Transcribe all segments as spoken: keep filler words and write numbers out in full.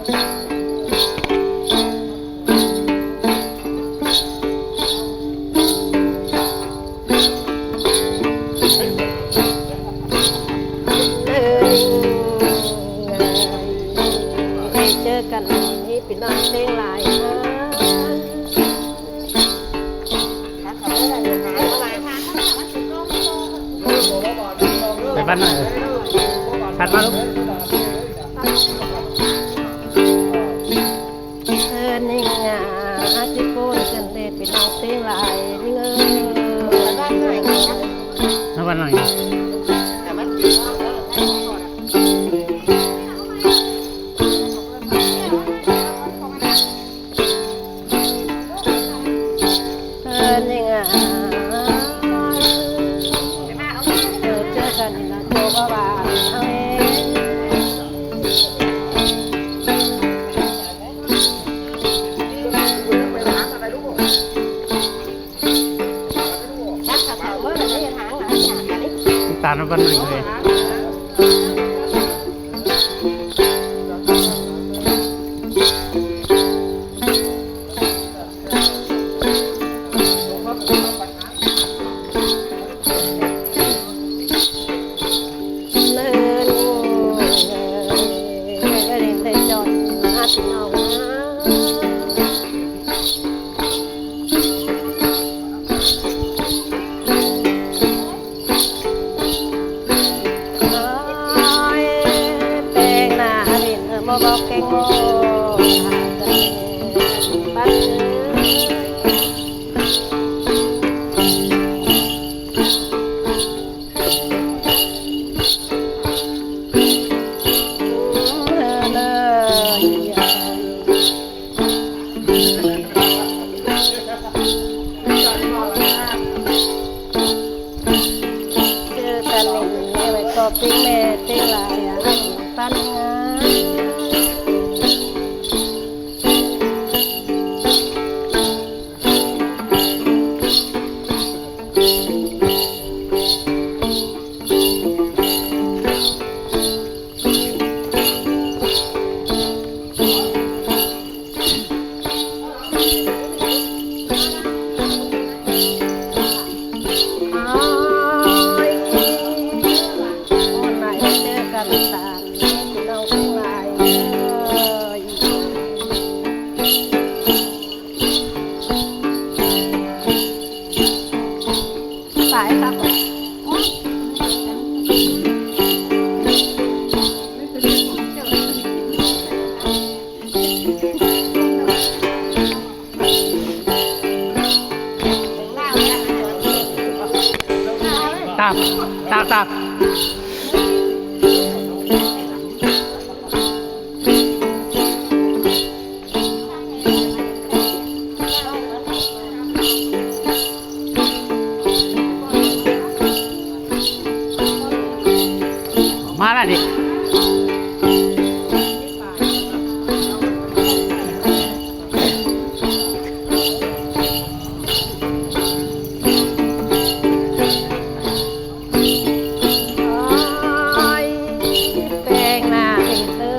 เจอกันนี่พี่น้องเชียงรายนะ ไปบ้านหน่อย ถัดมาลูก เออ นี่ไง อาทิตย์ปูนเชิญเลยพี่น้องเชียงรายนี่เออ มาบ้านหน่อย เออ นี่ไง เออ เจอกันนี่นะ โทรก็ว่าเอาเอง ตาลมันก็หนึ่งเลย เนิน เนิน เนิน เนิน จอดหาพี่น้องนะ โอ๊ย แปลงหน้าเล่น เออ มาบอกแกงโม บ้านเอ้ย เจอกันนี่ แม่ไว้ต่อปิ้งแม่เต้หลายอ่ะ ปั้นงาน ตาม ตาม ตาม มาแล้วดิ โอ๊ย แปลงหน้าให้เธอ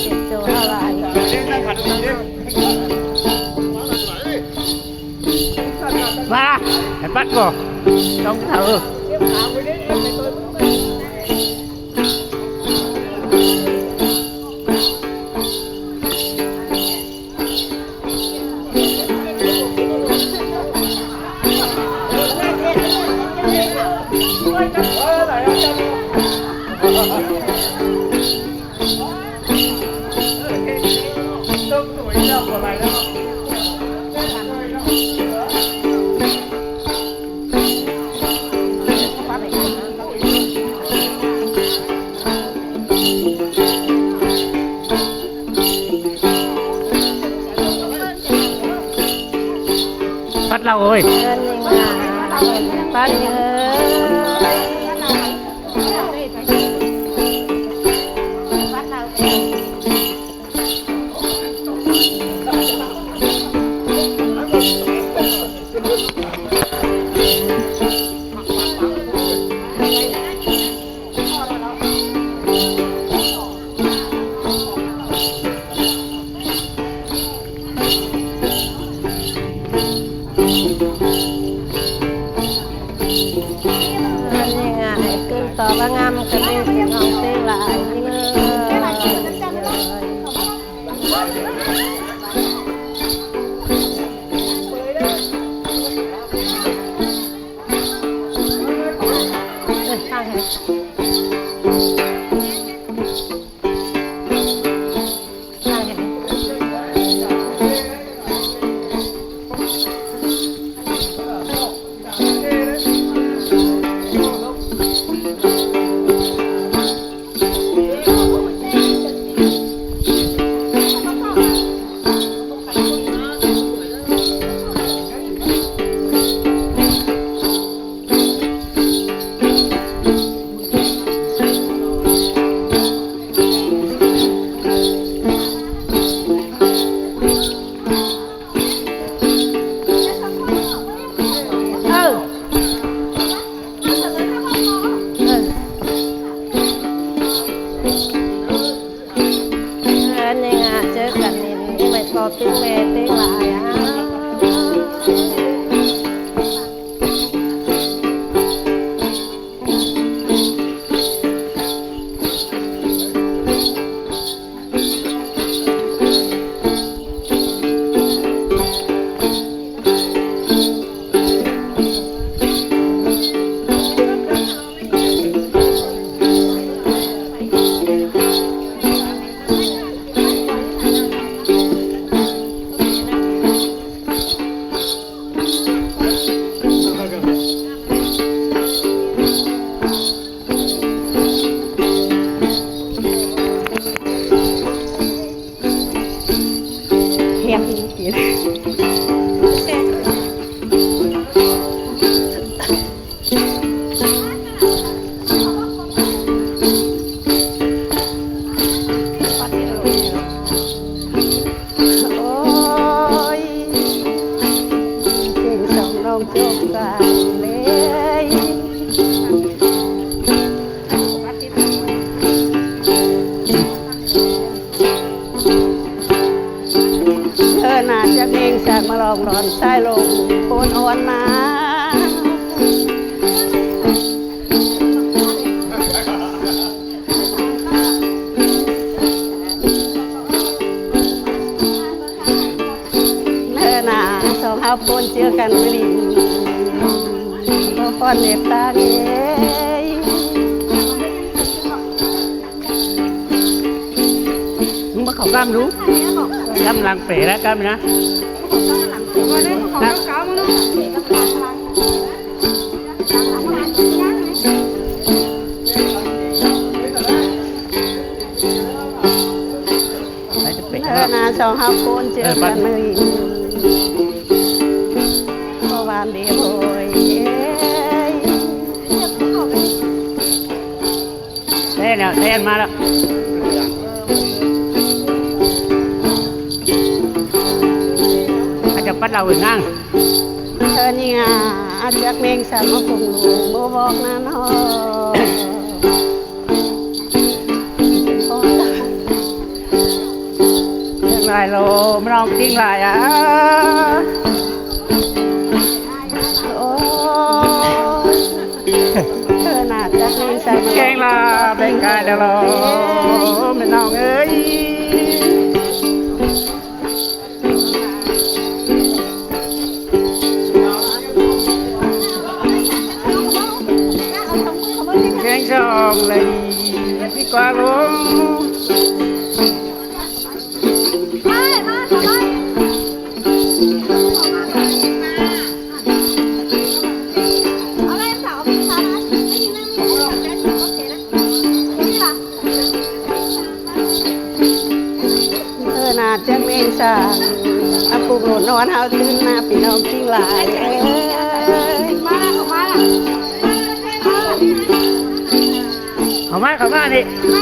เจ็บตัวอะไร มา ให้ปัดก่อน ต้องเถอะ ปัดเราเอ้ย ปัดเอ้ย เ Têng ꞌme têng lai a. Ôi, chêng song ꞌnọng chốc săng ꞌlế. ꞌNhá ꞌnạ chắc ꞌmếng săng ꞌmá lỏng lon sai lông ꞌcốn ón ꞌnạ. ꞌNhá ꞌnạ song ꞌháu ꞌcốn ꞌchưa căn ꞌmá ꞌlịn. Báu ꞌcón nếp ta ꞌnị. ꞌMắn báu khảu ꞌcắm đu. ꞌCắm lăng pẻ đá ꞌcắm ꞌnị ꞌnạ. ꞌNhá ꞌnạ song ꞌháu ꞌcốn ꞌchưa căn ꞌmá ꞌlịn. Báu ꞌván đi thôi. Té ꞌnị, té ꞌnị ꞌmá ꞌlẹo. ꞌChớ bắt đầu ꞌnị ꞌnăng. Ơ ꞌnị ꞌnạ, chắc ꞌmếng săng ꞌmá phung ꞌlụk báu bók ꞌnặn ꞌnớ. Têng lai lô, ꞌmá ꞌnọng têng lai a. Ôi. Ơ ꞌnạ chắc ꞌmếng săng ꞌmá ꞌlụk. Têng lai, têng lai lô, ꞌmá ꞌnọng ơi. Kéng song lai đi ꞌquá ꞌlống. Ơ ꞌnạ chắc ꞌmếng săng ꞌmá phung ꞌlụk ꞌnón ꞌháu ꞌtưn ꞌnạ ꞌpi ꞌnọng ꞌchí lai. Khảu ꞌmá, khảu ꞌmá ꞌnị. ꞌMá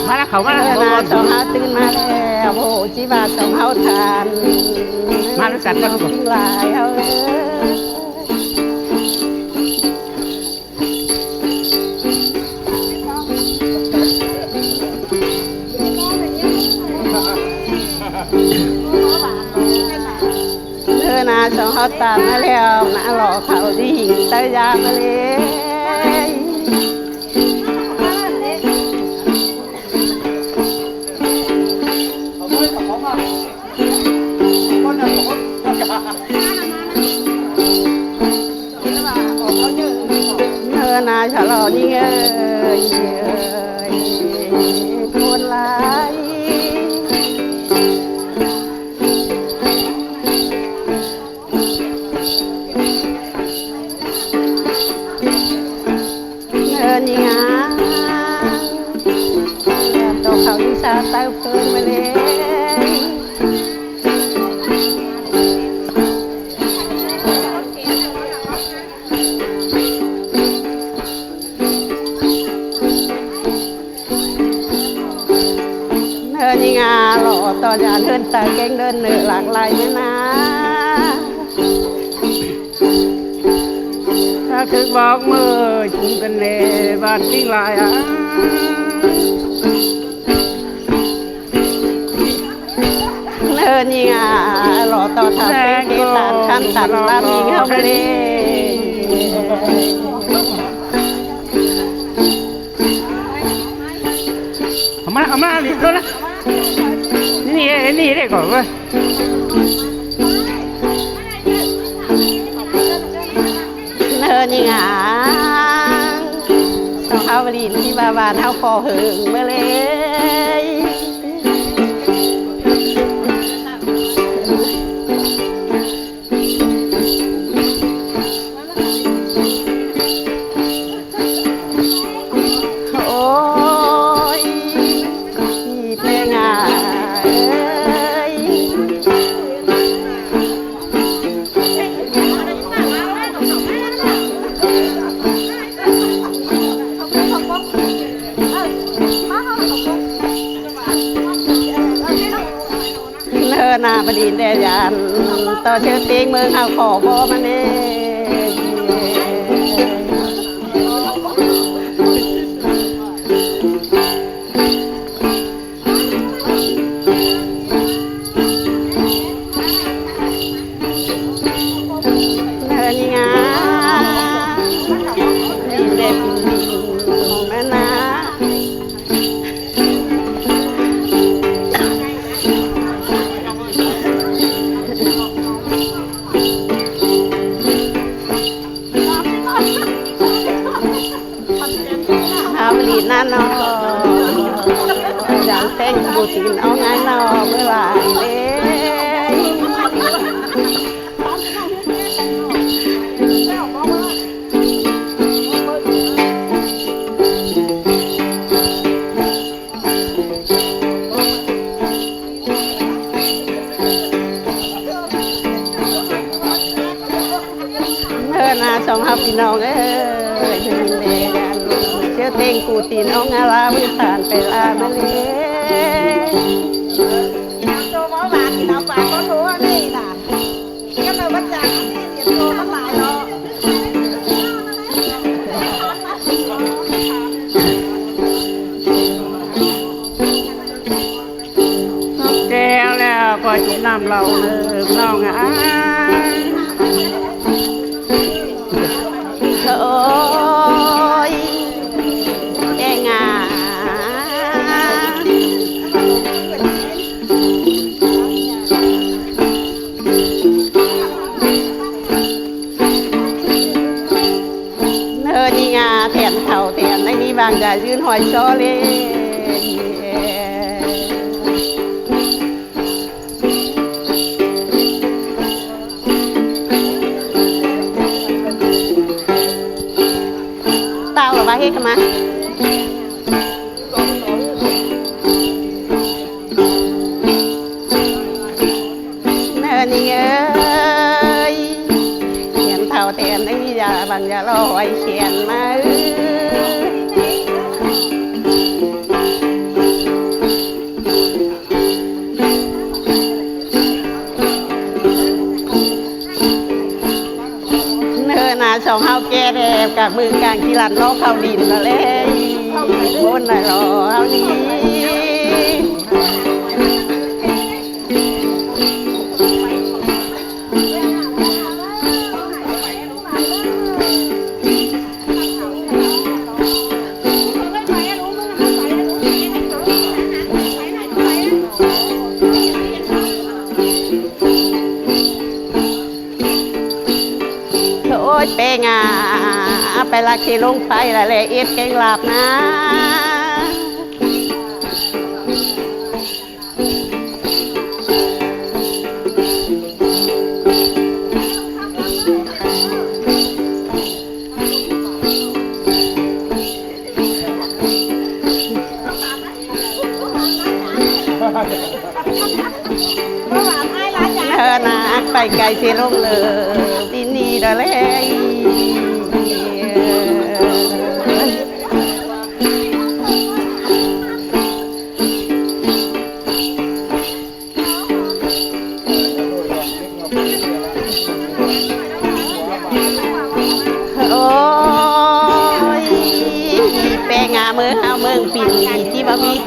ꞌlẹo, khảu ꞌmá ꞌlẹo. Ơ ꞌnạ song ꞌháu ꞌtưn ꞌmá ꞌlẹo. Ôi, ꞌchí ꞌva song ꞌháu than. ꞌMá ꞌlẹo, sắt ꞌmá ꞌlẹo. ꞌTưn lai ꞌháu. Ơ ꞌnạ song ꞌháu than ꞌmá ꞌlẹo, ꞌnạ lỏ khảu đi hing ꞌtứ da ꞌmá ꞌlế. ꞌNhá ꞌnạ chả lỏ ꞌnị ơi, ꞌcốn lai. ꞌNhá ꞌnị ꞌnạ. Tô khảu đi sa ꞌtứ ꞌpứng ꞌmá ꞌlế. ꞌNhá ꞌnị ꞌnạ, lỏ ꞌtoi ăn ꞌhướn ta kéng đơn nớ lác lai ꞌnớ ꞌnạ. Thứk bók ꞌmự chúng căn nể bản ꞌpính lai a. Nơ ꞌnhính a, lo ꞌtọ thả ꞌpéng kê tản khăn tản ꞌlam ꞌnhính ꞌháu ꞌmự ꞌlế. Au ꞌmá, au ꞌmá, đi thôi. ꞌNị, ꞌnị đi khỏi. Nơ ꞌnhính a, ꞌsọng ꞌháu đi ꞌtị ꞌva ꞌván ꞌháu khỏ hơng ꞌmự ꞌlế. Ôi, ꞌnị ꞌpéng a ơi. Nơ ꞌna báu đi đe dản, ꞌtọ ꞌchớ ꞌtếng ꞌmướng ꞌháu khỏ bók ꞌmá ꞌnê. Nơ ꞌnhính a, đi đe ꞌpứng ꞌnhính ꞌmá ꞌna. ꞌHáu đi ꞌnặn ꞌnọ, dáng ꞌtếng cu tin ók ꞌnặn ꞌnọ, ꞌmự lai ꞌlế. Nơ ꞌna ꞌsọng ꞌháu ꞌpi ꞌnọng ới, ꞌchớ ꞌtếng cu tin ók ꞌnặn ꞌlá ꞌmự tản pay ꞌlá ꞌmự ꞌlế. Kéo ꞌlẹo ꞌcọ chụp ꞌnặm ꞌlẹo ꞌnọng a. Ôi, ꞌtếng a. Nơ ꞌnhính a, tẻn thảu tẻn ꞌnị ꞌváng dả dưn hỏi so ꞌlế. Tao lỏ ꞌva ꞌhế ꞌcọ ꞌmá. Nơ ꞌnhính ơi, tẻn thảu tẻn ꞌnị dả ꞌváng dả lo hỏi khiên ꞌmá. Nơ ꞌna ꞌsọng ꞌháu ké đe, cạ ꞌmự cang ꞌchí lăn lo khảu đin ꞌnớ ꞌlế. ꞌCốn ꞌnị lo ꞌháu đi. Thôi, ꞌpéng a, pay ꞌlạ khi ꞌlống pay ꞌlạ ꞌlế, ép kéng láp ꞌna. Nơ ꞌna, pay cai ꞌchí ꞌlống ꞌlớ, ꞌpi ꞌnị đó ꞌlế.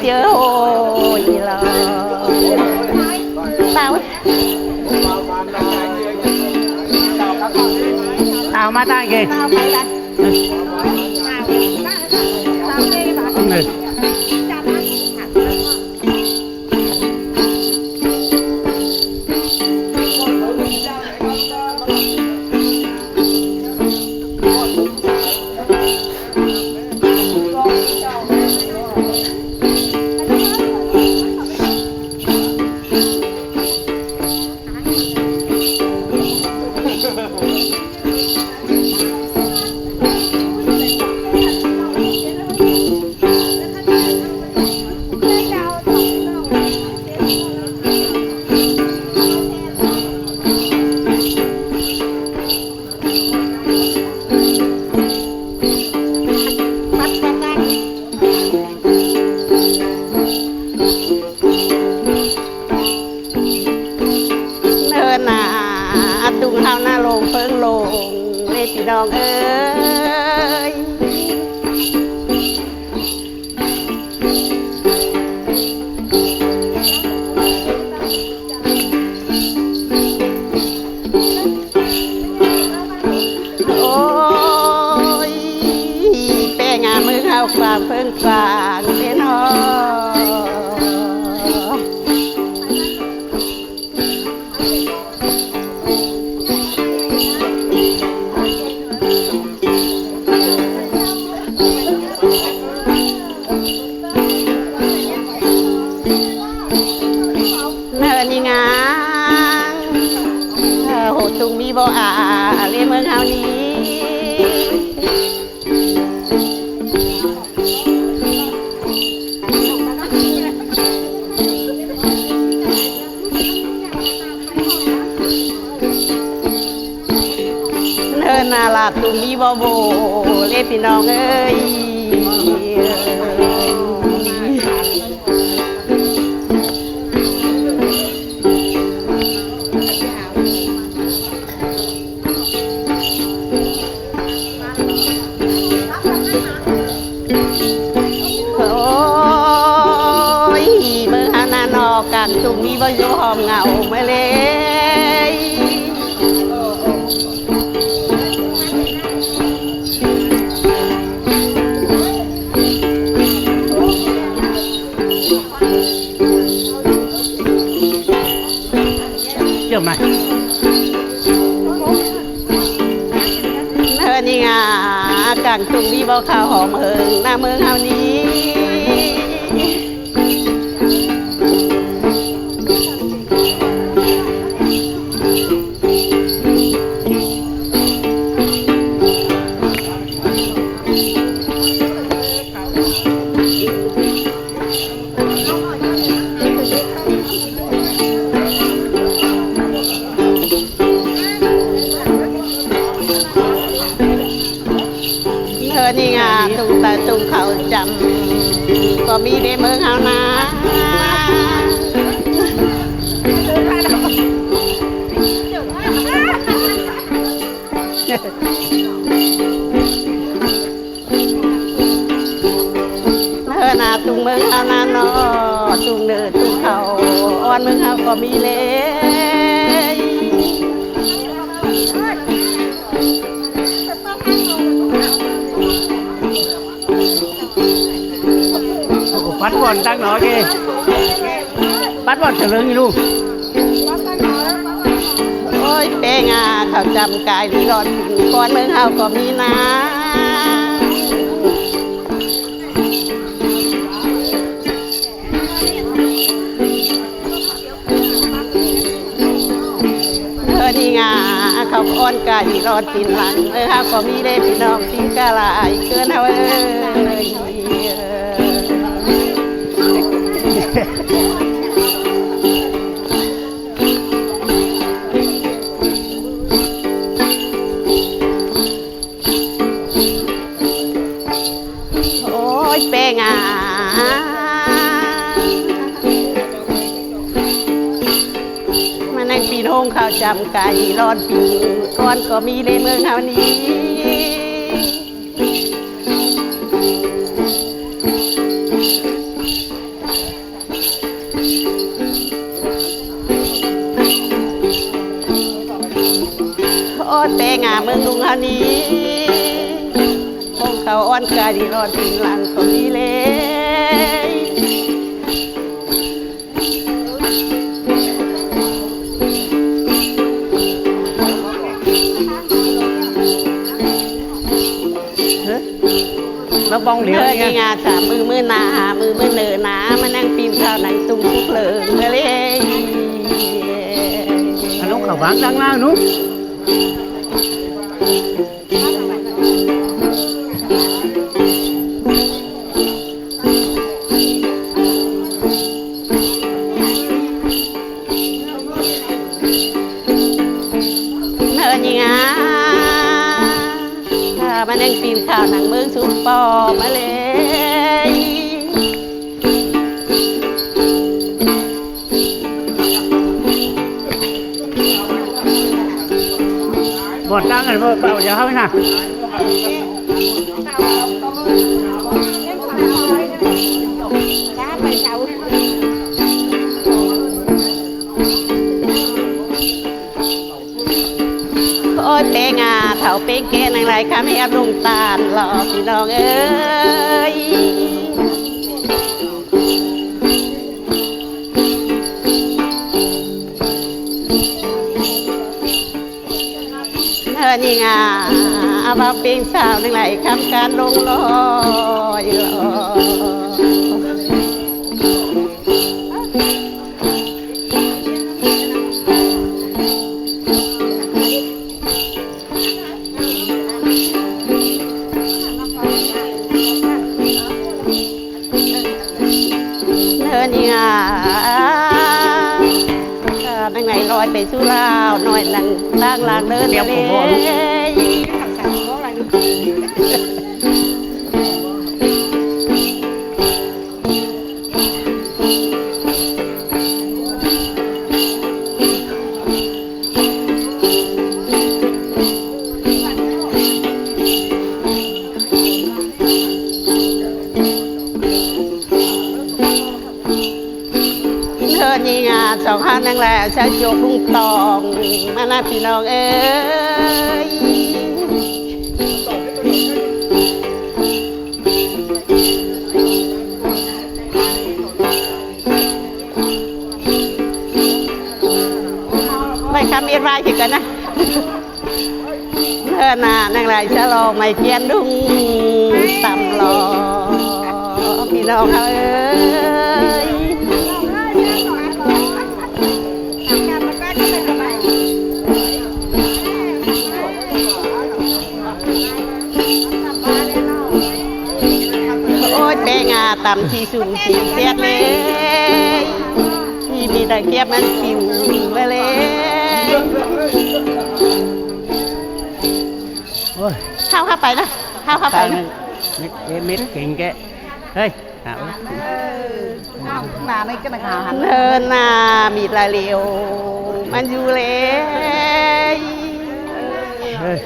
Chớ hội lò. Tao. Tao mà tai kì. Nơ̆n ꞌna, ꞌtùng ꞌhao ꞌná lông ꞌphớng lông, ꞌlế ꞌpi ꞌnọng ới. Ôi, ꞌpéng ꞌna ꞌmướng ꞌhao quảng ꞌphớng quảng ꞌlế ꞌnọ. Nơ ꞌnị ꞌna, ơ, hổ tung ꞌmí báu a, ꞌlế ꞌmướng ꞌhao ꞌnị. Nơ ꞌna ꞌlạ tung ꞌmí báu bô, ꞌlế ꞌpi ꞌnọng ới. Ôi, ꞌmướng ꞌhao ꞌná ꞌnọ, cang tung ꞌmí báu dú hom ngảu ꞌmưa ꞌlế. Chớ mai. Nơ ꞌnị ꞌna, cang tung ꞌmí báu khảu hom hơng ꞌna ꞌmướng ꞌhao ꞌnị. Nơ ꞌnị ꞌna, tung ta tung khảu chăm ꞌcọ ꞌmí ꞌlế ꞌmướng ꞌhao ꞌná. Nơ ꞌna, tung ꞌmướng ꞌhao ꞌná ꞌnọ, tung nơ tung khảu ón ꞌmướng ꞌhao ꞌcọ ꞌmí ꞌlế. Ôi, pắt ꞌvọn ꞌtáng ꞌnọ kì. Pắt ꞌvọn ꞌchọ lưng ꞌnị ꞌlụk. Ôi, ꞌpéng ꞌna, khảu chăm cai đi lon ꞌcốn ꞌmướng ꞌhao ꞌcọ ꞌmí ꞌna. Nơ ꞌnị ꞌna, khảu ón cai đi lon ꞌpín lăng, ꞌmướng ꞌhao ꞌcọ ꞌmí ꞌlế ꞌpi ꞌnọng ꞌpín ca lai ꞌcốn ꞌhao ới. Ôi, ꞌpéng ꞌna. ꞌMá ꞌnăng ꞌpi ꞌnọng khảu chăm cai đi lon ꞌpín ꞌcốn ꞌcọ ꞌmí ꞌlế ꞌmướng ꞌhao ꞌnị. Té ngả ꞌmướng ꞌnung ꞌhá ꞌnị, ꞌpứng khảu ón ca đi ꞌlón tin lăng khảu đi ꞌlế. Hớ? Nó bong liêu ꞌnị. Ngả ꞌchạ ꞌmự ꞌmự nả, ꞌmự ꞌmự nả nả, ꞌmá ꞌnăng pin khảu nẳng tung súc lơ ꞌmưa ꞌlế. Ăn ꞌnung khảu váng đăng ꞌláng ꞌnung. ꞌNhớ ꞌnị ngả, ꞌmá ꞌnăng pin khảu nẳng ꞌmướng súc ꞌpo ꞌmá ꞌlế. Bọt tăng ăn bọt bạo giờ hơi nà. Ôi, ꞌpéng à, thảu ꞌpéng ké ꞌnăng lai ꞌkhắm hép ꞌlung ꞌtan lo, ꞌpi ꞌnọng ới. ꞌNhớ ꞌnị ngả, ꞌva ꞌpéng sáo ꞌnăng lai ꞌkhắm can ꞌlống lo, lo. ꞌNhớ ꞌnị ngả, ꞌnăng lai ꞌloi pay sú ꞌlao, ꞌnọi ꞌnăng ꞌtáng lăng đớn ꞌlế. ꞌNhớ ꞌnị ngả, song ꞌhá ꞌnăng lai ꞌsáo chuốp ꞌlung tong ꞌmá ꞌnạ, ꞌpi ꞌnọng ới. ꞌVạy ꞌkhắm ꞌmí ꞌvạy ꞌchư căn ꞌnạ. ꞌNhớ ꞌnạ, ꞌnăng lai ꞌsáo lo ꞌmạy ꞌchiến ꞌlung tăm lo, ꞌpi ꞌnọng ới. Ôi, ꞌpéng à, tăm ꞌchí sung ꞌchí ꞌdệt ꞌlế. ꞌChí ꞌmí ꞌtáng kiếp ꞌmắn piu ꞌmá ꞌlế. Ôi. ꞌHáu ꞌkhắm pay ꞌnạ, ꞌháu ꞌkhắm pay ꞌnạ. Mết, mết kéng ké. Hơi. Hả? Ơ, ꞌnạ ꞌnị ꞌchớ ꞌnạ hả? ꞌNhớ ꞌnạ, ꞌmí lai liêu ꞌmắn dú ꞌlế. Hơi.